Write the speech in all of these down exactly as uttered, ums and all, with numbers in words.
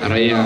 Araya.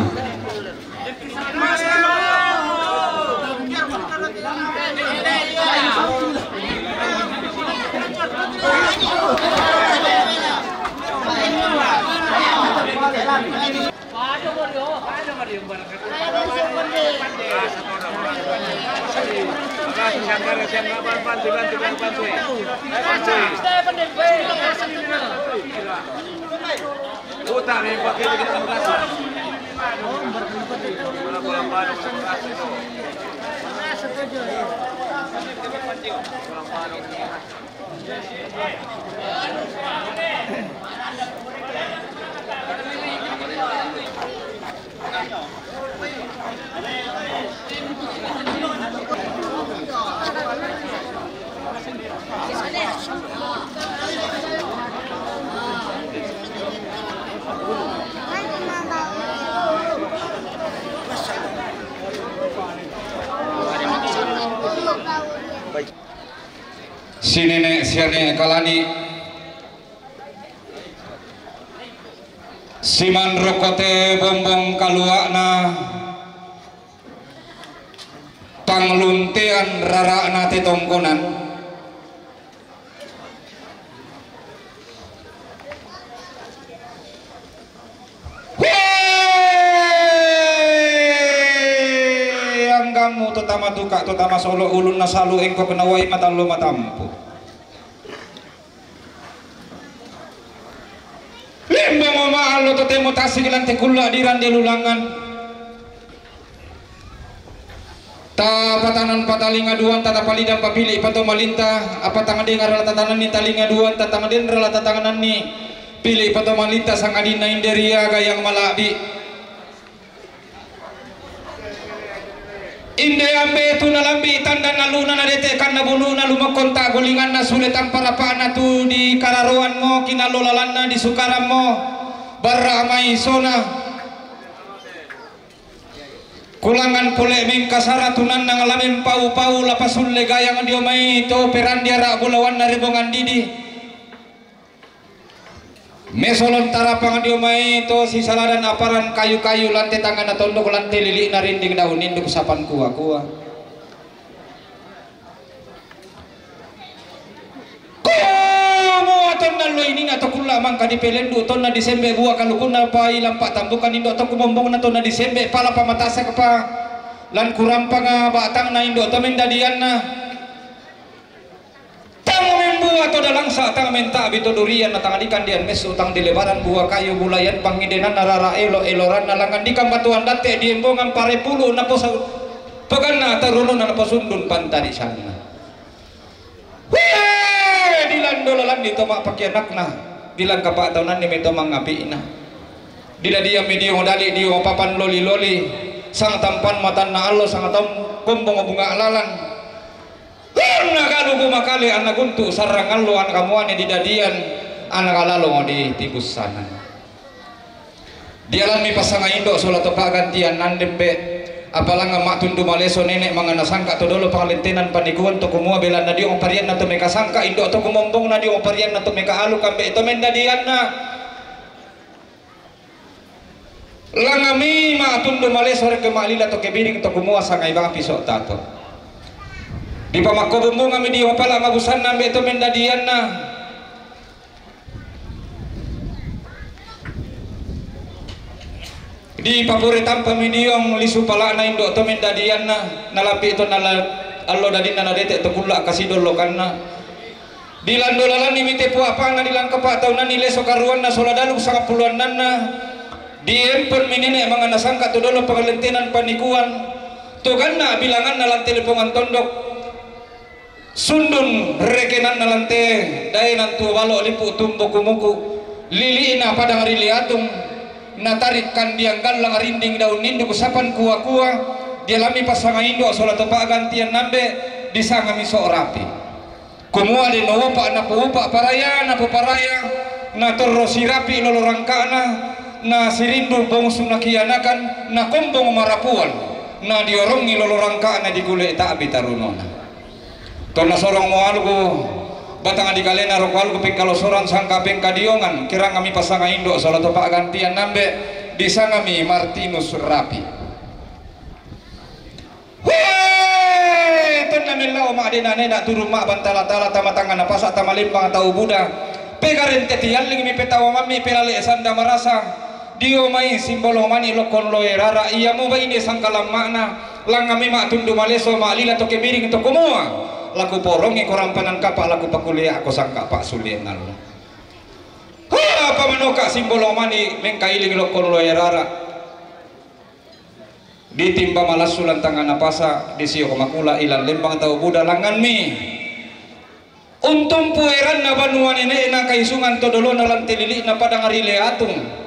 Si Nenek, si Nenek Kalani. Siman rokote bombong kaluakna, pangluntean rarakna tetongkonan. Hei! Anggammu to tama tukak, to tama solo, ulunna salu engko kena wai matallo matampu. Limbo mama allo totemo tasik lante kulla dirande lulangan. Tapatanan patalinga duanta, tapalidang papili patomalinta, apa tang dengar la tatananni talinga duanta, tang denra la tatananni pili patomalinta, sangadinna inde riaga yang malabi. Inde ambe tu nalambi tanda naluna nadete kanna bununa lumakkon ta golinganna sule tampa rapana tu di kararoanmo kinallo lalanna di sukarammo barra mai sona. Kulangan pole mengkasara tunanna ngalamen pau-pau lapasulle gayang dio mai to perandiara bulawanna rebongan didi. Mesolon tarapang dio mai to sisaladan aparan kayu-kayu lante tangana tondok lante lilikna rinding daun induk sapan kua-kua. Komo tonna lo inina to kulla mangka dipelendu tonna disembe bua kalukunna pai lampa tambukan indo to kumombongna tonna disembe pala pamatasak pa lan kurampanga batangna indo to mendadianna. Tang membua to dalangsa, tang mentabi to durian, na tang dikandian messu, tang dilebaran bua kayu bulayan, pangidenanna rara elo, eloranna langan dikambatuan datte diembongan parepulu naposa peganna tarununa naposundun pantarisanna. Wee! Dilando lalandi to mappakianakna, dilangkapa taunanni mai to mangapi'na. Diladiammi dio dali dio papan loli-loli, sang tampan matanna allo, sang tam kombong bunga lalan. Anna galuku makale, anna guntu sarrang allo, anna kamuane didadian, anna kalalo ditibussanan. Dialammi pasanga indo sola to pagantian nandembe, apalanga matundu maleso nene mangana sangka to dolo pangalentenan panikuan to kumua belanna dio parianna to meka sangka indo to kumombongna dio parianna to meka alu kambe to mendadianna. Langami matundu maleso reke malila to kebiring to kumua sangai bapi so tato. Dipamakkobumbungami dio pala' mabusanna ambe' to mendadianna. Dipapure tampami diong lisu pala'na indo' to mendadianna, nalambi' to nala-, allo dadinna nadete' to kulla' kasidollokanna. Dilando lalannimi te puapana dilangkapa taunanni leso karuanna sola dalu sangappulo annanna. Diemponmi nene' mangana sangka to dolo pangalentenan panikuan, to ganna' bilanganna lan telepongan tondok. Sundun rekenanna lante, daenan tuo balo' lipu' tumbo kumuku, lili'na padang ri Leatung, natarik kandiang gallang rinding daun ninduk sapan kua-kua, dialammi passanga indo' sola to pa'gantian nambe', disangami so' rapi. Kumua de noupa' napoupa' paraya, napoparaya, natorro sirapi' lolo rangka'na, nasirindu bongsu nakianakan, nakombong marapuan, nadiorongi lolo rangka'na dikule' ta'bi tarunona. Tonna sorong mualuku batang dikalena roko aluku pengkalosoran sangka pengkadiongan, kirangami passanga indo' sola to pa'gantian nambe', disangami Martinus Rapi. Wee! Tonna mellao ma'dena-nena turun ma'bantala-tala tama tangnga napasa' tama lembang tau buda. Pegarente tiallingmi petawamammi pelale' sanda marasa. Dio mai simbolong mani lokkon loe rara' ia mubaine sangkalamma'na. Langngami ma'tundu maleso ma'lila to kebiring to kumua, laku porongi korampanan kapa' laku pakuliako sangka pa'sulian allo. Hua pamanoka simbolong mani mengkailing lokkon loe rara'. Ditimba malassu lan tangnga napasa', disio makula' ilan lembang tau buda langnganmi. Untumpu eranna banua nene'na kaisungan to dolona lan te lili'na padang ri Leatung.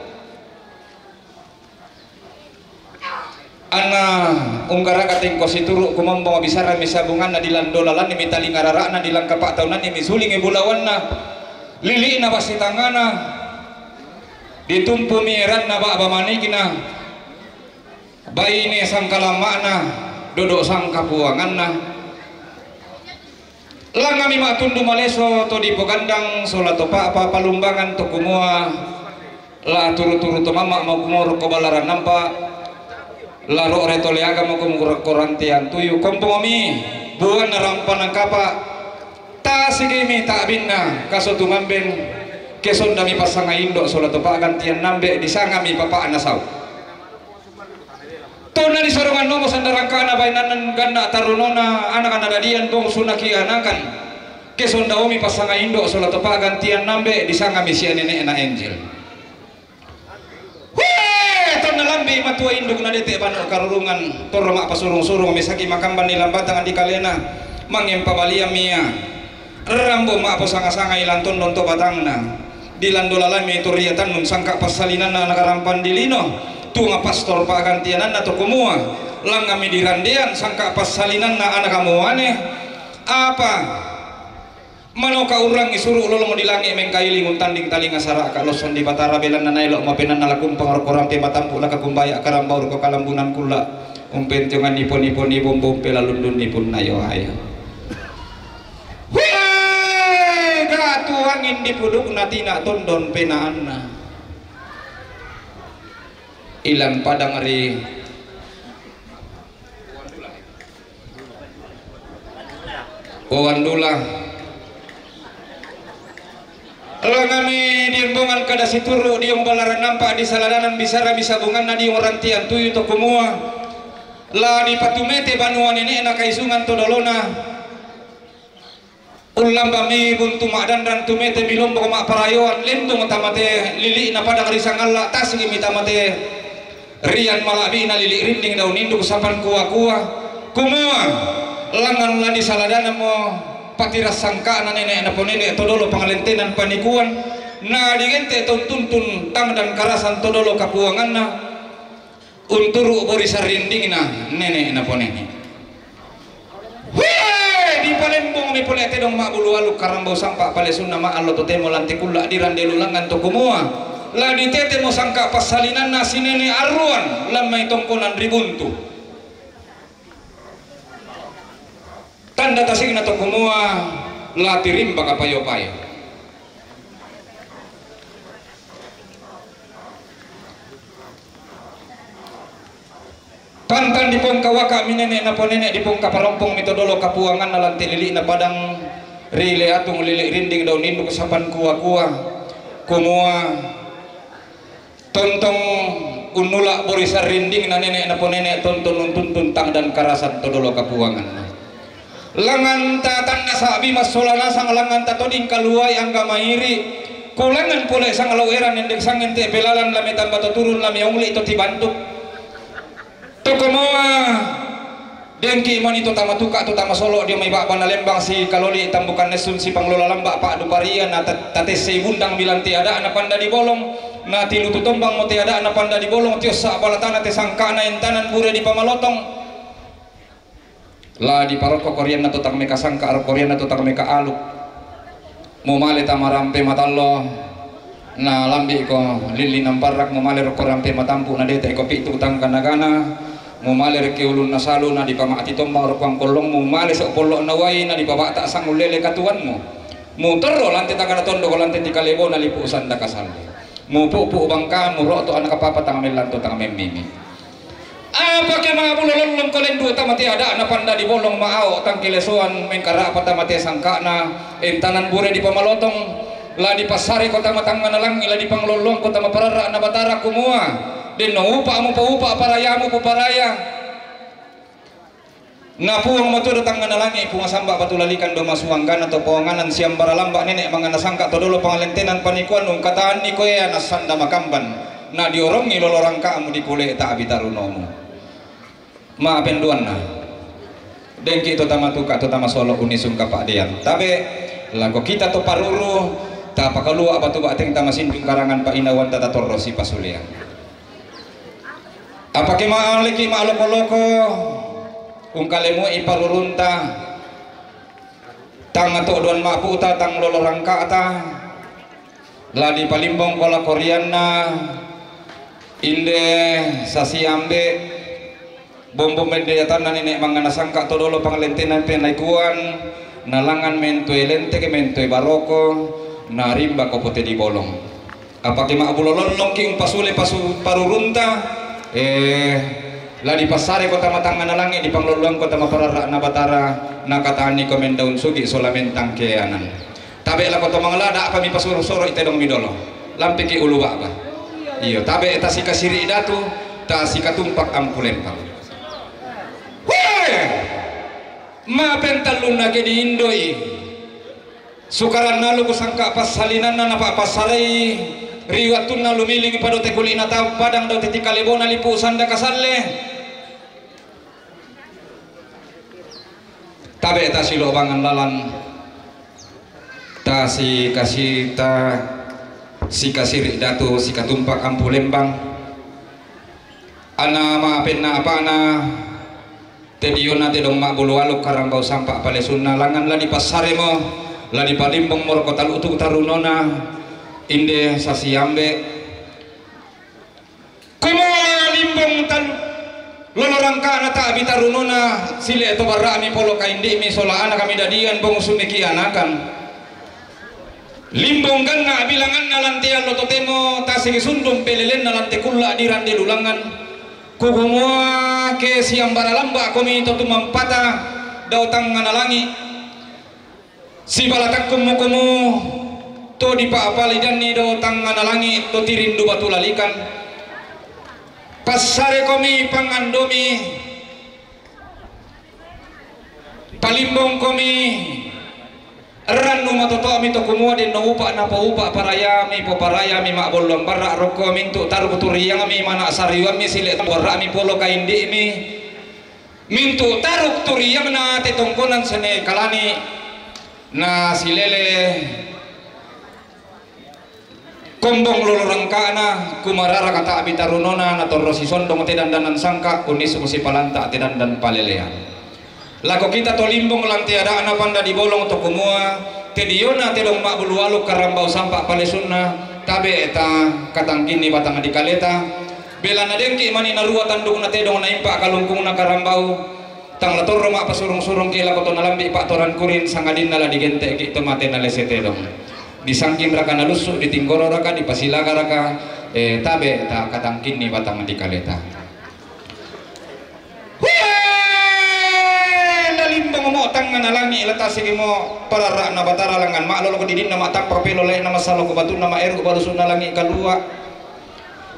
Anna unggaraka tengko situru' kumombong bisarami sabunganna dilando lalannimi talinga rara'na dilangkapa taunannimi sulingi bulawanna lili'na passitangana. Ditumpumi eranna ba'ba manikna. Baine sangkalamma'na, dodo' sangkapuanganna. Langngami ma'tundu maleso to dipogandang sola to pa'pa palumbangan to kumua, la turu-turu to mamma' mako kumoro ko balaran nampa, la ro're to leaga mako mukura-, korantean tuyu kompongomi, buanna rampanan kapa', tasigimi ta'binna kaso tumamben, kesondami passanga indo' sola to pa'gantian nambe' disangami papa'na sau'. Tonna disorongan nomo sanda rangkana bainanna ganna' tarunona anaka nadadian bongsu nakianakan. Kesondaomi passanga indo' sola to pa'gantian nambe' disangami sia nene'na Enjil. Wee! Tonna lambi' matua induk nadete' bano' karurungan, torro ma'pasurung-surung misaki makamban ni lambatang dikalena, mangempabaliammi ia. Rambo ma'posanga-sangai lan tondon to batangna. Dilando lalami tu ria tannung sangka passalinanna anaka rampan dilino. Tunga pastor pa'gantiananna to kumua. Langngami dirandean sangka passalinanna anaka muane. Apa? Manoka urrangi suru' lolong di langi' mengkailing untanding talinga sara'ka lossong di Batara belanna naelo' mapenanna lakumpang rokko rampe matampu' laka kumbaya karambau rokko kalambunan kulla'. Umpentionganni poni-poni bombo umpelalundunni punna yo ayo. Wee! Gatu angin di pudukna tina tondon penaanna. Ilan padang ri Wandula. Langami diembongan kada situru' diong balaran nampa' di saladanan bisara misabunganna diong rantian tuyu to kumua. La dipatumete banua nene'na kaisungan to dolona. Ullambami buntu ma'danrang tumete milombok ma'parayoan lembong tamate lili'na padang ri sangalla' tasingimi tamate rian mala'bi'na lili' rinding daun induk sapan kua-kua. Kumua, langngan la disaladanammo patirassangka'na nene' naponene' to dolo pangalentenan panikuan, na digente' to tuntun tang dan karasan to dolo kapuanganna. Unturu' bori sarrindingna nene' naponene'. Wee! Dipalembongmi pole tedong ma'bulu alu karambau sampa' palesunna ma'allo totemo lanti kulla' dirande lulangngan to kumua, la ditetemo sangka' passalinanna sinene' arruan lammai tongkonan ri buntu. Tanda tasikna to kumua, la tirimbaka payo-payo. Pantang dipongkawaka Nene' naponene' dipong kaparompong mi to dolo kapuanganna lan te lili'na padang ri Leatung lili' rinding daun induk sapan kua-kua. Kumua, tontong unnula' borisan rindingna nene' naponene' tontong untuntun tangdan karasan to dolo kapuanganna. Langngan ta tanna sa'bi massola nasang, langngan ta toding kaluai angga mairi', kulangngan pole sanglau eran endek sangen te pelalan lame tamba to turun lame ongli' to tibantuk. To kumua, dengki mani to tama tuka' to tama solo' dio mai ba'bana lembang sikaloli tambukan nessun sipanglola lamba' pa'du paria na ta-, tatessei bundang bilang te ada'na panda di bolong, na tilutu tombang mo te ada'na panda di bolong, tiossa' balatana te sangka'na entanan bure di pamalotong. La diparokko korianna to tang meka sangka' ro korianna to tang meka aluk. Mumale tama rampe matallo, na lambi'ko lilli namparrak, mumale rokko rampe matampu' na dete'ko pi'tu tangga nagana, mumale rekki ulunna salu na dipama'ti tombang rokko angkollongmu, mumale so' pollo'na uai na dipaba'ta sangullele katuanmu. Mutorro lante tagana tondoko lante tikalebona lipu' sanda kasalle. Mupu'pu' bangkamu ro'to ana' kapapa tang mellanto tang memmimi. Apake ma'bulo lollongko lendu' tama te ada'na panda di bolong ma'ao' tangkilesoan mengkara'pa tama te sangka'na entanan bure di pamalotong, la dipassareko tama tangngana langi', la dipanglollongko tama pararra'na Batara kumua, denno upa'mu paupa' parayamu puparaya. Na Puang matudu tangngana langi', Puang samba' batu lalikan do masuanggana to ponganan siambara lamba' nene' mangana sangka' to dolo pangalentenan panikuan ungkatanniko ea nassanda makamban, na diorongi lolo rangka'mu dikule ta'bi tarunomu. Ma'penduanna. Dengki to tama tuka' to tama solo' unisung kapa'dean. Tabe' lako kita to paruru, tapakalua' batu ba'teng tama sinjung karangan pa'inauan tatatorro sipasulean. Apake ma'aleki ma'loko-loko, ungkalemu'i parurunta, tang to'doan ma'pu'ta, tang lolo rangka'ta, la dipalimbongko lako rianna, inde sasiambe', bombo medde atanna nene' mangana sangka' to dolo panglentena penaikuan, na langngan mentoe lenteke mentoe baroko, na rimbako pote di bolong. Apake ma'bulo lollongki umpasule pasu-, parurunta, eh, la dipassareko tama tangngana langi', dipanglolloangko tama pararra'na Batara, nakatanniko mendaun sugi' sola mentang keanan. Tabe' lako to manglada', apa mipasuro-suro' itedongmi dolo. Lampiki ulu ba'ba. Iyo, tabe' tasikasiri' datu, tasikatumpak ampu lempang. Weh! Ma'pentallunna ke diindoi. Sukaranna luku sangka' passalinanna napa'passarai ri wattunna lumilingi padote kuli'na tau padang dote tikalebona lipu' sanda kasalle. Tabe' tasilobangan lalan, tasikasita, sikasiri' datu, sikatumpak ampu lembang. Ana ma'penna apana, Te diona tedong ma'bulu aluk karambau sampa' palesunna langngan la dipassaremo, la dipalimbong moroko talutu tarunona, inde sasiambe'. Kumua limbong tal-, lolo rangka'na ta'bi tarunona, sile to barra'mi polo kaindi'mi sola ana kami dadian bongsu meki anakan. Limbong ganna' bilanganna lan te allo totemo tasigi sundung pelelenna lan te kulla' dirande lulangngan. Kukumua ke siambara lamba'komi to tumampata dao tangngana langi'. Sibala takkummu-kummu to dipa'apalidanni dao tangngana langi' to tirindu batu lalikan. Passarekomi pangandomi. Palimbongkomi, rannu matoto'mi to kumua denno upa' napoupa' parayami, poparayami ma'bolloang barra' rokko mintu' taruk turiangmi mana' sariwammi sile' barra'mi polo kaindi'mi, mintu' taruk turiangna te tongkonan sene kalani na silele. Kombong lolo rangka'na, kumararaka ta'bi tarunona, natorro sisondong te dandanan sangka', unnisu sipalanta' te dandan palelean. Lako kita to limbong lan te ada'na panda di bolong to kumua, te diona tedong ma'bulu aluk karambau sampa' palesunna, tabe' ta katangkinni batang dikaleta, belana dengki mani narua tandukna tedong naimpa' kalungkungna karambau, Tang la torro ma'pasurung-surungki lako to nalambi' pa'toran kurin, sangadinna la digente'ki to mate nalese tedong. Disangkinraka nalussu, ditinggororaka, dipasilagaraka, eh, tabe' ta katangkinni batang dikaleta. Hue! na langi' la tasigi mo parara'na Batara langngan ma'lolo ko didinna ma'tampa pelo lae'na massalo ko batunna ma'eru balusu'na langi' kalua'.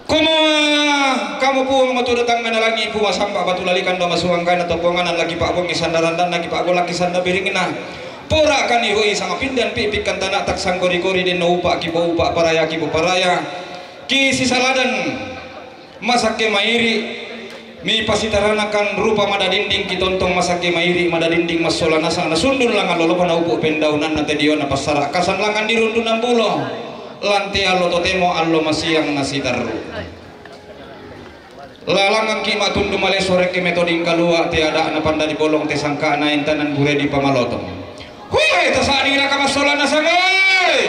Komoa kamu Puang matu datangnga na langi' ku masamba batu lalikan do masuanggana to pongana lagi pa'bongi sanda randanna ki pa'golaki sanda biringna. Pora kani hoi sanga pindan pi'pikkan tana' tak sangkori-kori denno upa' ki po upa' paraya ki po paraya. Ki sisaladan masakke mairi', mi pasitaranakan rupa madadinding ki tontong masakke mairi' madadinding massola nasang na sundun langngan lolokona upu' pendaunanna te diona passara' kasan langngan dirundunan bulo. Lante allo totemo allo masiang na sitarru'. Lalangngan ki ma'tundu malesso rekke metoding kalua' te ada'na pandadi bolong te sangka'na entanan bure di pamalotong. Hui, tasa'ding raka massola nasang oi!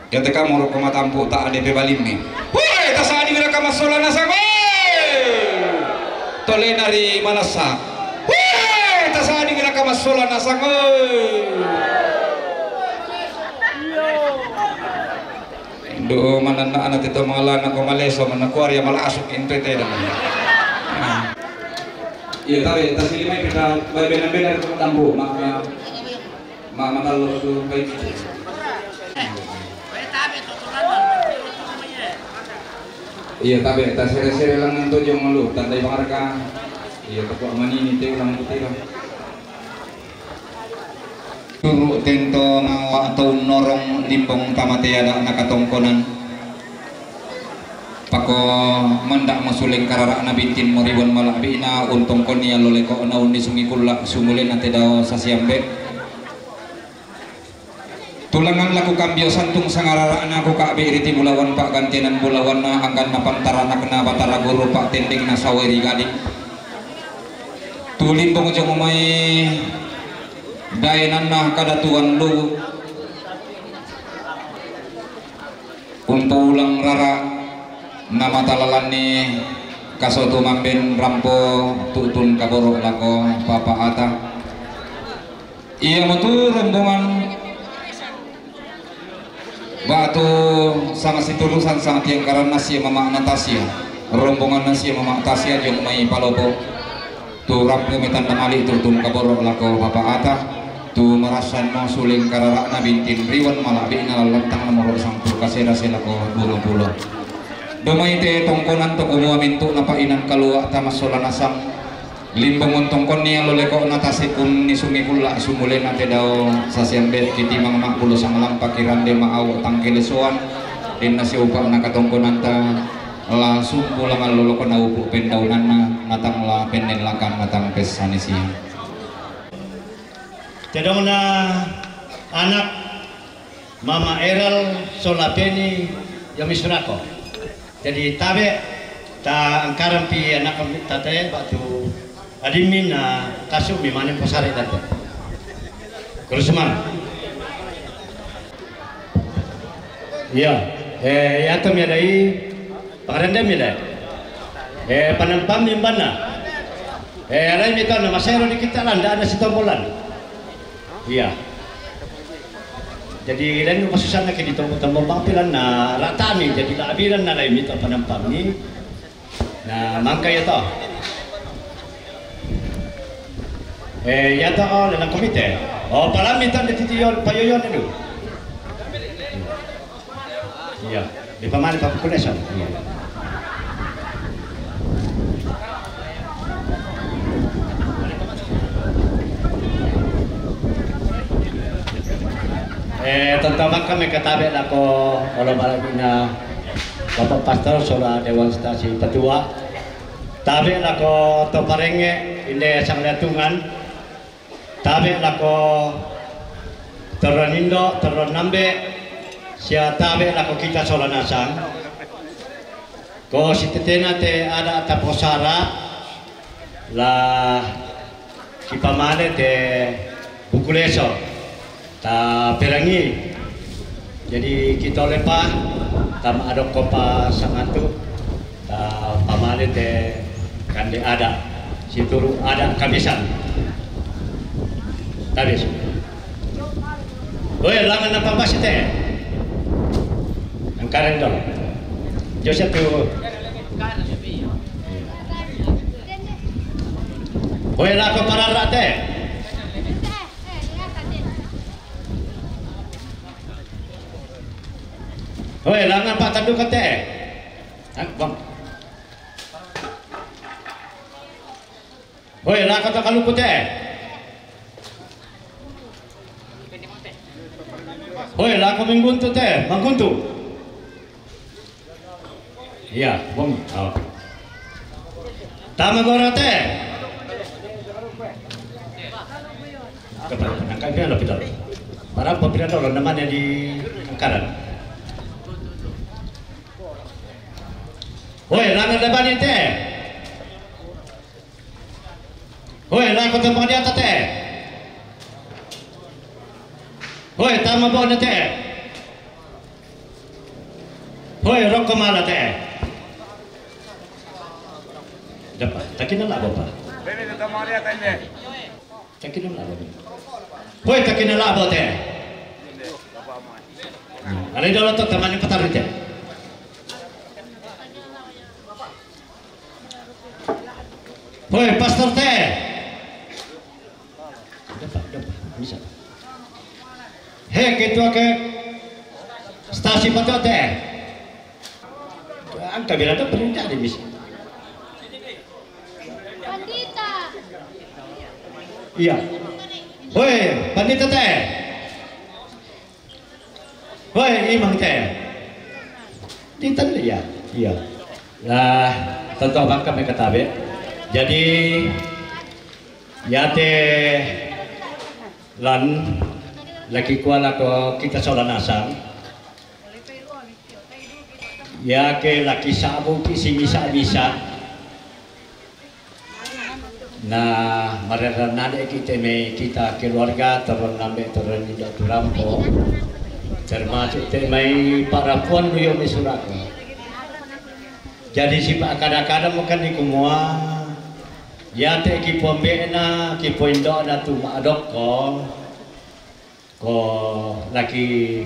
Iyate kamu rokko matampu' ta ade pebalimmi. Hui, tasa'ding raka massola nasang oi! Tolena ri manassa. Hui, tasa'ding raka massola nasang oi! Duh, mananna ana' te to mangalana ko malesso, manna kuari ya mala asuk inte te dong. Iya, tapi tasilimai kita bai bena-bena ko tambu, ma, ma, ma, matallo su bai. Iya, tapi tasere-sere lang to jong lu, tandai bangarka. Iya, tepuk manini te ulang putih. Turu' tento mawa' tau norong limbong tamatea da' nakatongkonan. Pako manda' masuleng karara'na bintin moriwon mala'bi'na untongkonni allo leko'na unnisungi kulla' sumulena te dao sasiambe'. Tulangan laku kambio santung sangarara'na ku ka'be' ri timulawan pa'gantenan bulawanna angganna pantaranakna Batara Guru pa'tendengna sawai ri gading. Tulimbong jong mai daenanna kadatuan lu umpoulang rara na matalalanni kaso tumamben rampo tu'tun kaboro' lako papa ata. Iya matu rombongan ba'tu sanga siturusan sanga tiangkaranna sia mama' na tasia, rombonganna sia mama' tasia jong mai palopo. Tu rampo metanda mali' tu tungkaboro' lako bapa' ata, tu marassanno suleng karara'na bintin riwan mala'bi'na lallantang nomoro sampuru kasera selako dulo pulo. Domai te tongkonan to kumua mintu' na pa'inan kalua' tamassola nasang. Limbong untongkonni allo leko'na tase' kunni sungi kulla' sumulena te dao sasiambe' kitimang ma'bulo sanglampa kirande ma'au tangkelesoan. Denna siupa' nakatongkonanta la sumpu la mallolokona upu' pendaunanna natang la pennellakan natang pessani siang. Tedongna anak Mama Eral sola Peni Yomi Surako. Jadi tabe' ta angkarampi anak kami tate batu adimmi na kasumi mane posare dante. Kurusman. Iya, eh, iya to mi adai pangrendem mi dai. Eh, panampammi banna. Eh, alai mi to na masero di kita landa ada sitombolan. Iya. Jadi lain masusanna ke di tombo-tombo bampilan na ratami jadi labiran na lain mi to panampammi. Na mangka iya to. Eh, iya to, oh, lalang komite. Oh, palammi to di titi yon payoyon itu. Iya, di pamane pakukunesan. Iya. Eh, tonton makkami katabe' lako olo balabina Bapak Pastor sola Dewan Stasi Patua. Tabe' lako to parengnge' inde sangliatungan. Tabe' lako torro nindo, torro nambe', sia tabe' lako kita sola nasang. Ko sitetena te ada' taposara, la kipamale te bukuleso, taperangi. Jadi kitolepa, tama adokkopa sangatu, ta pamale te kande ada', situru' ada' kabisan. Tabis. Oi, langan apa pasti te? Angkaren dong. Joseph tu. Hoi, lako parara te. Hoi, langan patanduk te. Hah, bang. Hoi, lako takaluku te. Hoi, lako mingguntu te, mangguntu. Iya, bong. Oh. Tama gora te. Kapan angkat dia lo pidal. Para pepidal lo namanya di angkaran. Hoi, langan lebani te. Hoi, lako tama di atas te. Hoi, tama bona te. Hoi, roko mala te. Dapa, takina labo pa. Takina labo. Hoi, takina labo te. Ada dolo to tamani patarite. Hoi, pastor te. Dapa, dapa, bisa. He, ketua ke stasi pato te. Angka bila ada perintah di misi. Pandita. Iya. Hoi, pandita te. Hoi, imang te. Di tan ya. Iya. Lah, tentu abang kami katabe. Jadi, yate lan laki kuala ko kita sola nasang. Yake laki sabu ki simisa-misa. Nah, marera nade ki te mai kita keluarga, toron nambe toron indo turampo. Termasuk te mai parapuan luyo mai Suraga. Jadi sipa kada-kada mukan ni kumua. Yate ki pombe na, ki poindo na tu maadok ko. Ko laki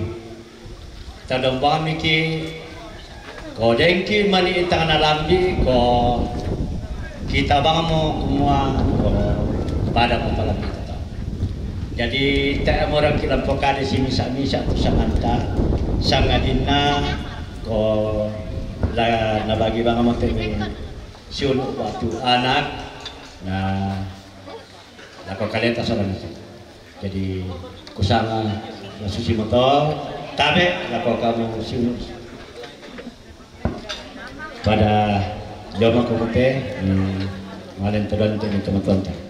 tadombang miki, ko dengki mani itang nalambi, ko kita bang mo kumua, ko pada mo palambi tata. Jadi, te amora kilampokade si misa-misa tu samanta, sangadina, ko la nabagi bang mo temi siunu waktu anak, na lako kaleta sabanasa. Jadi, kusanga na susi motor, tabe, lako kamu sinu. Pada joma kumute, hmm, malen todon te ni teman-teman.